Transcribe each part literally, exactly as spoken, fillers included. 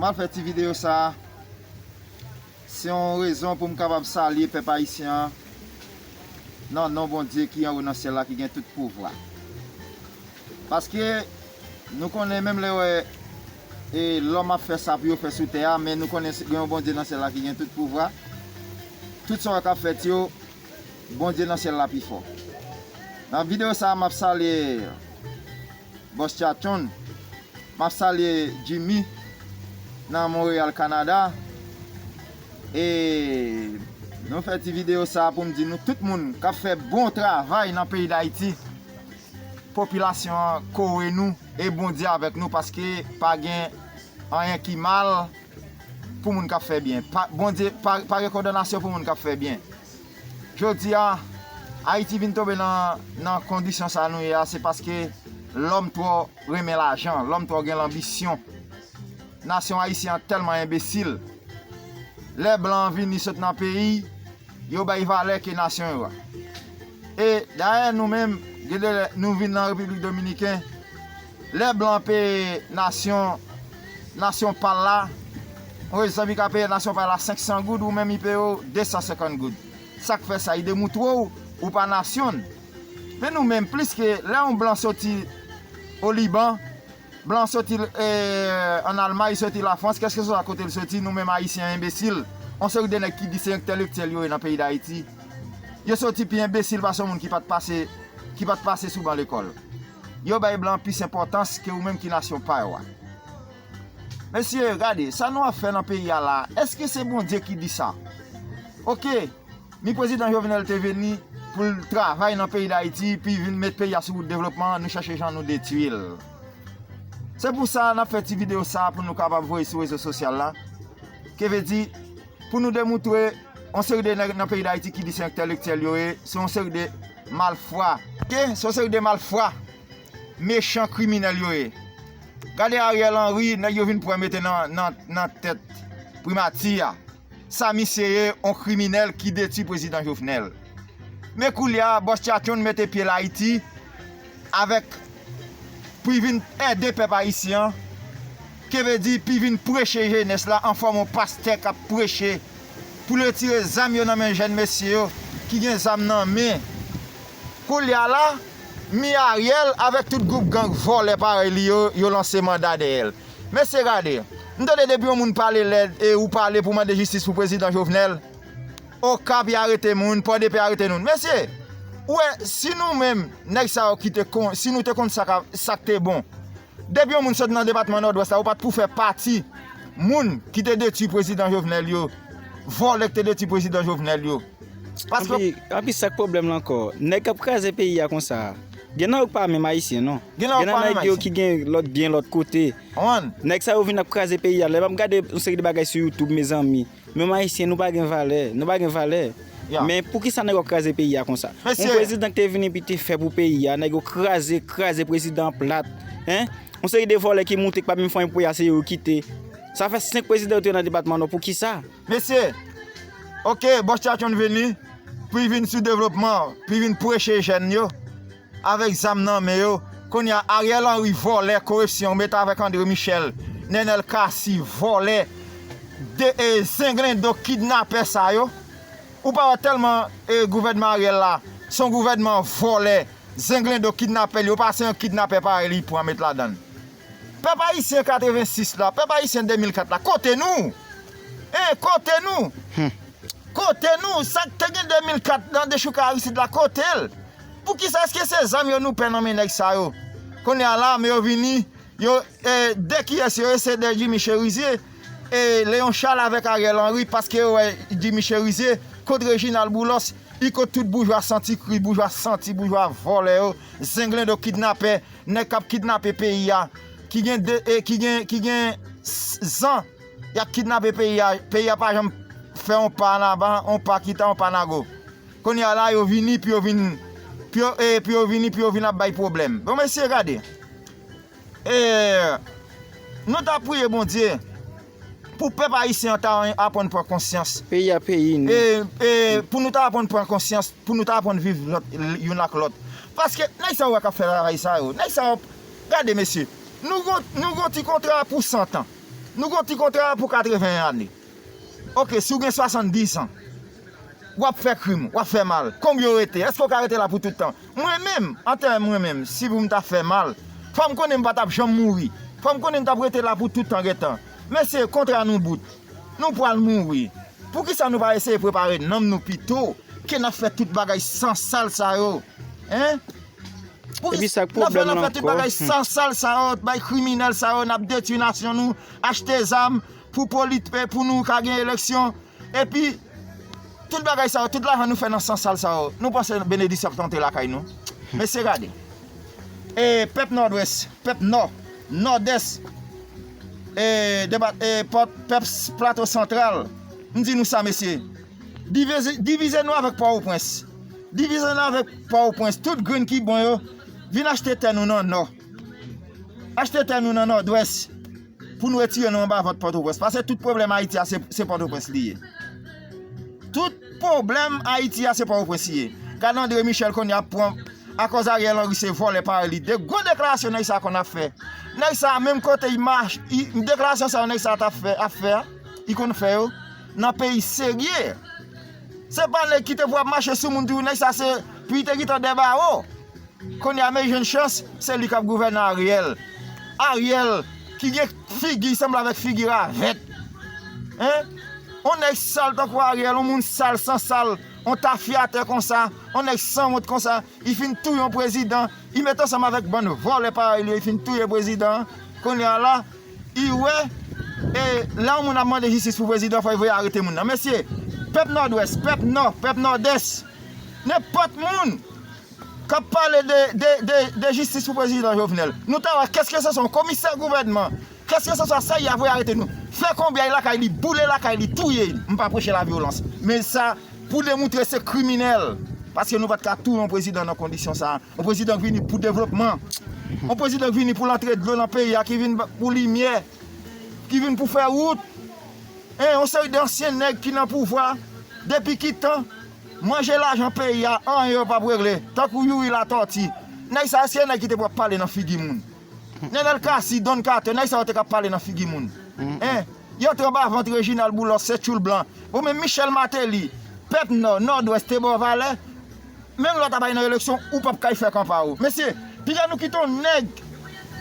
M ap fè ti videyo sa a, se yon rezon pou m kapab salye pèp ayisyen an nan non Bondye ki anwo nan syèl la, ki gen tout pouvwa. Paske nou konnen menm lè wè e lòm ap fè sa pou yo fè sou tè a, men nou konnen gen yon Bondye nan syèl la ki gen tout pouvwa. Tout sa w wè k ap fèt yo, Bondye nan syèl la pi fò. Nan videyo sa a, m ap salye Bòs Tchatchonn, m ap salye Jimmy nan Montréal, Canada. E nou fè ti videyo sa a pou m di nou tout moun k ap fè bon travay nan peyi Dayiti, popilasyon an kore nou e Bondye avèk nou, paske pa gen anyen ki mal pou moun k ap fè byen. Pa, Bondye, pa, pa gen kondanasyon pou moun k ap fè byen. Jodi a, Ayiti vin tonbe nan, nan kondisyon sa nou ye a, se paske lòm twò renmen lajan, lòm twò gen lanbisyon. Nasyon ayisyen an tèlman enbesil. Lè blan an vini sot nan peyi, yo bay valè ke nasyon yo a. E dayè nou menm, gen de lè nou vin nan Repiblik Dominiken, lè blan peye nasyon, nasyon pa l la, yon zanmi ka peye nasyon pa l la senk san goud, ou menm li peye w de san senkant goud. Sa k fè sa? Li demoutre w ou pa nasyon l. Men nou menm, pliske lè yon blan soti o Liban, blan soti, e, ann Almay, soti Lafrans, kèlkeswa kote l soti, nou menm ayisyen enbesil, yon seri de nèg ki di se entelektyèl yo ye nan peyi Dayiti. Yo soti pi enbesil pase yon moun ki pa t pase, ki pa t pase sou ban lekòl. Yo bay blan plis enpòtans ke ou menm ki nasyon pa yo a. Mesye, gade, sa nou ap fè nan peyi a la, èske se Bondye ki di sa? Oke, ni prezidan Jovenel te vini pou l travay nan peyi Dayiti, pi vin met peyi a sou wout devlopman, nou chèche jan nou detwi l. Se pou sa n ap fè ti videyo sa a pou nou kapab voye sou rezo sosyal la. Ke vle di, pou nou demoutre yon seri de nèg nan peyi Dayiti ki di se entelektyèl yo ye, se yon seri de malfwa. Oke? Se yon seri de malfwa, mechan kriminèl yo ye. Gade Ariel Henry, nèg yo vin pran mete nan, nan, nan tèt primati a. Sa misye ye, yon kriminèl ki detwi prezidan Jovenel. Men koulye a, bòs Tchatchonn mete pye l Ayiti avèk, pou l vin ede pèp ayisyen an, ke vle di pou l vin preche jenès la an fòm yon pastè k ap preche pou l retire zam yo nan men jèn mesye yo ki gen zam nan men. Koulye a la, mi Ariel avèk tout gwoup gang vòlè parèy li yo, yo lanse manda dèyè l. Mesye, gade, m tande depi yon moun pale lèd e ou pale pou mande jistis pou prezidan Jovenel, Okap y arete moun, Pòdepè arete moun. Mesye, ou wè, si nou menm, nèg sa yo ki te kon, si nou te konn sa k, sa k te bon, depi yon moun sot nan depatman Nòdwès la, ou pa t pou fè pati moun ki te detwi prezidan Jovenel yo, vòlè ki te detwi prezidan Jovenel yo. Paske Anpi, anpi sa k pwoblèm la ankò? Nèg k ap kraze peyi a konsa, gen nan yo k pa menm ayisyen, non. Gen nan yo k pa menm ayisyen. Gen nan nèg yo ki gen lòt byen lòt kote. Nèg sa yo vin ap kraze peyi a. Lè m ap gade yon seri de bagay sou YouTube, mezanmi, menm ayisyen, nou pa gen valè. Nou pa gen valè. Men poukisa nèg yo ap kraze peyi a konsa? Yon prezidan ki te vini epi te fè pou peyi a, nèg yo kraze, kraze prezidan an plat. Hein? Yon seri de vòlè ki moute, ki pa menm fè anyen pou peyi a, se yo yo kite. Sa fè senk prezidan yo te nan depatman Nò. Poukisa? Mesye, oke, bòs Tchatchonn vini, pou l vin sou devlopman, pou l vin preche jèn yo, avèk zam nan men yo. Kounye a, Ariel Henry, vòlè, koripsyon, mete avèk André Michel, Nenel Cassy, vòlè, de, e, zenglendo, kidnapè sa yo. Ou pa wè tèlman, e, gouvènman Ariel la, se yon gouvènman vòlè, zenglendo, kidnapè li, ou pa se yon kidnapè parèy li pran met ladan l. Pèp ayisyen katrevensis la, pèp ayisyen de mil kat la, kote nou? Hein, kote nou? Kote nou? Sa k te gen de mil kat nan dechouke Aristide la, kote l? Poukisa èske se zam yo nou pè nan men nèg sa yo? Kounye a la, men yo vini, yo, e, de kiyès yo ye? Se de Jimmy Chérizier, e, Léon Charles avèk Ariel Henry, paske yo wè Jimmy Chérizier kont Reginald Boulos, li kont tout boujwa santi kri, boujwa santi, boujwa vòlè yo, zenglendo, kidnapè, nèg k ap kidnape peyi a, ki gen de, e, ki gen, ki gen s-, zan y ap kidnape peyi a, peyi a pa janm fè yon pa ann avan, yon pa kita, yon pa nago. Kounye a la, yo vini, pou yo vin, pou yo, e, pou yo vini, pou yo vin ap bay pwoblèm. Bon, mesye, gade. E, nou ta priye Bondye pou pèp ayisyen an ta aprann pran konsyans. Peyi a peyi nou. E, e, pou nou ta aprann pran konsyans, pou nou ta aprann viv lòt, youn ak lòt. Paske nèg sa yo k ap fè travay sa yo, nèg sa yo, gade mesye, nou gon, nou gon ti kontra pou san tan. Nou gen yon ti kontra pou katreven ane. Oke, si w gen swasanndiz an, w ap fè krim, w ap fè mal. Konbyen w rete? Èske w ka rete la pou tout tan? Mwen menm, an tèm mwen menm, si pou m ta fè mal, fò m konnen m pa t ap janm mouri. Fò m konnen m t ap rete la pou tout tan gentan. Mesye, kontra nou bout. Nou pral mouri. Poukisa nou pa eseye prepare nanm nou pito ke n ap fè tout bagay sansal sa yo? Hein? Epi sa k pwoblèm nan ankò? N ap fè tout bagay sansal sa yo, bay kriminèl sa yo, n ap detwi nasyon nou, achte zam pou polit-, pou nou ka gen eleksyon. Epi, tout bagay sa yo, tout lajan nou fè nan sansal sa yo, nou panse benediksyon ap antre lakay nou? Mesye, gade. E, pèp Nòdwès, pèp Nò, Nòdès, e, deba-, e, pòt-, pèp s-, Plato Santral, m di nou sa, mesye. Divize, divize nou avèk Pòtoprens. Divize nou avèk Pòtoprens. Tout grenn ki bon yo, vin achte tè nou nan Nò. Achte tè nou nan Nòdwès. Pou nou retire nou anba vant Pòtoprens. Paske tout pwoblèm Ayiti a, se, se Pòtoprens li ye. Tout pwoblèm Ayiti a, se Pòtoprens li ye. Gade André Michel kounye a ap pran, akòz Ariel Henry se vòlè parèy li. De gwo deklarasyon nèg sa konn ap fè. Nèg sa menm kote y mach-, y, deklarasyon sa yo nèg sa t ap fè, ap fè a, y konn fè yo nan peyi serye. Se pa nèg ki te pou ap mache sou moun toujou, nèg sa se, pou y te gentan dèyè bawo. Kounye a, men jwenn chans, se li k ap gouvène Ariel. Ariel, ki gen figi sanble avèk figi ravèt. Hein? On nèg sal tankou Ariel, on moun sal, sansal, on tafyatè konsa, on nèg sanwont konsa, li fin touye on prezidan, li met ansanm avèk bann vòlè parèy li yo, li fin touye prezidan an. Kounye a la, li wè, e lè yon moun ap mande jistis pou prezidan, fò l voye arete moun nan. Mesye, pèp Nòdwès, pèp Nò, pèp Nòdès, nenpòt moun k ap pale de, de, de, de jistis pou prezidan Jovenel. Nou ta wè, kèlkeswa yon komisè gouvènman, kèlkeswa sa y a voye arete nou. Fè konbyen lakay li, boule lakay li, touye li. M pa preche lavyolans. Men sa, pou demontre se kriminèl. Paske nou pa t ka touye yon prezidan nan kondisyon sa. Yon prezidan k vini pou devlopman. Yon prezidan k vini pou l antre dlo nan peyi a, ki vin ba-, pou limyè, ki vin pou fè wout. Hein, yon seri de ansyen nèg ki nan pouvwa, depi ki tan, manje lajan peyi a, anyen yo p ap regle. Tankou Youri Latòti. Nèg sa, èske nèg ki te pou ap pale nan figi moun? Nenel Cassy, Don Carter, nèg sa yo te k ap pale nan figi moun. Hein? Yo te anba vant Reginald Boulos, se tchoul blan. Bon, men Michel Martelly, pèp Nò, Nòdwès te ba w valè. Menm lè w ta bay nan eleksyon, ou p ap kay fè kanpay ou. Mesye, piga nou kite yon nèg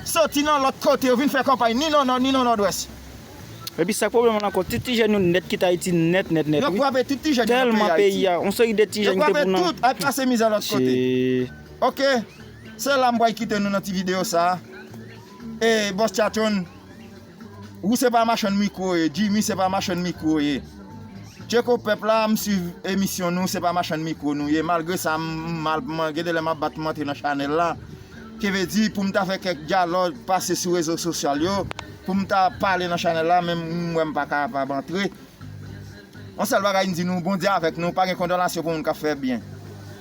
soti nan lòt kote, yo vin fè kanpay, ni nan Nò, ni nan Nòdwès. Epi sa k pwoblèm nan ankò, tout ti jèn yo nèt kite Ayiti nèt, nèt, nèt, wi. Yo frape tout ti jèn yo nan peyi Ayiti. Tèlman peyi a, yon seri de ti jèn ki te pou nan. Yo frape tout, al pase mizè lòt kote. Oke, se la m pral kite nou nan ti videyo sa a. E, Bòs Tchatchon, ou se pa machann mikwo w ye, Jimmy se pa machann mikwo w ye. Tcheko pèp la, m swiv emisyon nou, se pa machann mikwo nou ye. Malgre sa, m, m mal, m, gen de lè m ap bat pou m antre nan chanèl la. Ke vle di, pou m ta fè kèk dyalòg pase sou rezo sosyal yo, pou m ta pale nan chanèl la, men m wè m pa kapab antre. Yon sèl bagay m di nou, Bondye avèk nou, pa gen kondanasyon pou moun k ap fè byen.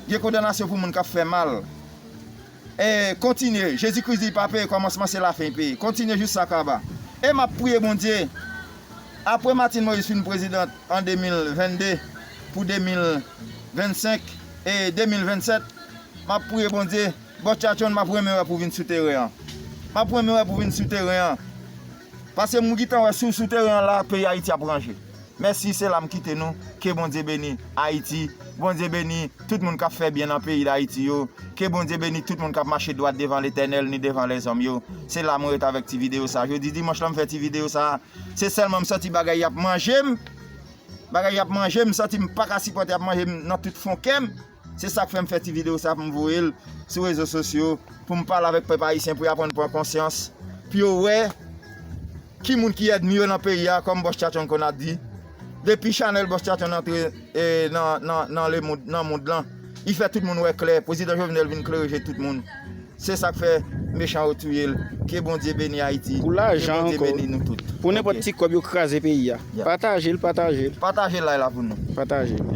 Gen kondanasyon pou moun k ap fè mal. E kontinye, Jezi Kris di pa peye kòmansman, se lafen l peye. Kontinye jis sa k aba. E m ap priye Bondye, apre Martine Moïse fin prezidan an de mil vennde pou de mil vennsenk e de mil vennsèt, m ap priye Bondye, Bòs Tchatchon, m ap renmen wè pou w vin sou teren an. M ap renmen wè pou w vin sou teren an. Paske m gentan wè si w sou teren an la, peyi Ayiti ap ranje. Mèsi, se la m kite nou. Ke Bondye beni Ayiti. Bondye beni tout moun k ap fè byen nan peyi Dayiti yo. Ke Bondye beni tout moun k ap mache dwat devan Letènèl ni devan lèzòm yo. Se la mwen ret avèk ti videyo sa. Jodi dimanch la m fè ti videyo sa. Se sèlman m santi bagay y ap manje m. Bagay y ap manje m, m santi m pa ka sipòte y ap manje m nan tout fon kè m. Se sa k fè m fè ti videyo sa pou m voye l sou rezo sosyo, pou m pale avèk pèp ayisyen, pou y aprann pran konsyans, pou yo wè ki moun ki ènmi yo nan peyi a, kòm Bòs Tchatchon konn ap di. Depi chanèl Bòs Tchatchon antre, e, nan, nan, nan lemond, nan mond lan, li fè tout moun wè klè. Prezidan Jovenel vin klere je tout moun. Se sa k fè mechan yo touye l. Ke Bondye beni Ayiti. Pou lajan ankò. Ke Bondye beni nou tout. Pou nenpòt ti kòb yo kraze peyi a. Pataje l, pataje l. Pataje l la pou nou. Pataje l.